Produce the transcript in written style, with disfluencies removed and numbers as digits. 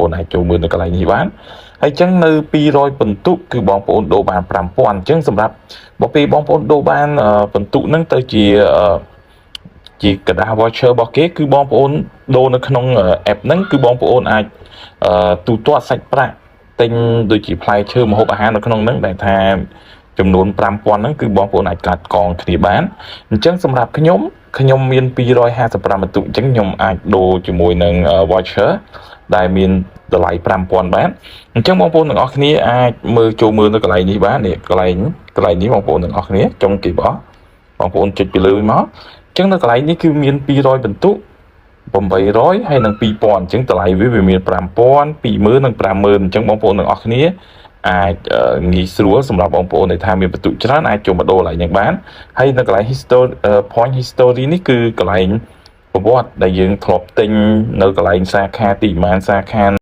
ប្អូនអាចចូលមើលនៅកន្លែងនេះបានហើយអញ្ចឹងនៅ200ពិន្ទុគឺបងប្អូនដូរបាន5000អញ្ចឹងសម្រាប់បើពេលបងប្អូនដូរបានពិន្ទុហ្នឹងទៅជាជាក្រដាស voucher របស់គេគឺបងប្អូនដូរនៅក្នុង app ហ្នឹងគឺបងប្អូនអាចទូទាត់សាច់ប្រាក់ទិញដូចជាផ្លែឈើម្ហូបអាហារនៅក្នុងហ្នឹងដែលថាចំនួន5000ហ្នឹងគឺបងប្អូនអាចកាត់កងគ្នាបានអញ្ចឹងសម្រាប់ខ្ញុំខ្ញុំមាន255ពិន្ទុអញ្ចឹងខ្ញុំអាចដូរជាមួយនឹង voucher ដែលមានតម្លៃ5000បានអញ្ចឹងបងប្អូនទាំងអស់គ្នាអាចមើលចូលមើលនៅកន្លែងនេះបាននេះកន្លែងកន្លែងនេះបងប្អូនទាំងអស់គ្នាចុងគេបោះបងប្អូនចុចពីលើមកអញ្ចឹងនៅកន្លែងនេះគឺមាន200ពិន្ទុ800ហើយនិង2000អញ្ចឹងតម្លៃវាវាមាន5000 20000និង50000អញ្ចឹងបងប្អូនទាំងអស់គ្នាអាចងាយស្រួលសម្រាប់បងប្អូនដែលថាមានពិន្ទុច្រើនអាចចូលមកដូរកន្លែងហ្នឹងបានហើយនៅកន្លែង history point history នេះគឺកន្លែងប្រវត្តិដែលយើងធ្លាប់ទិញនៅកន្លែងសាខាទីប្រហែលសាខា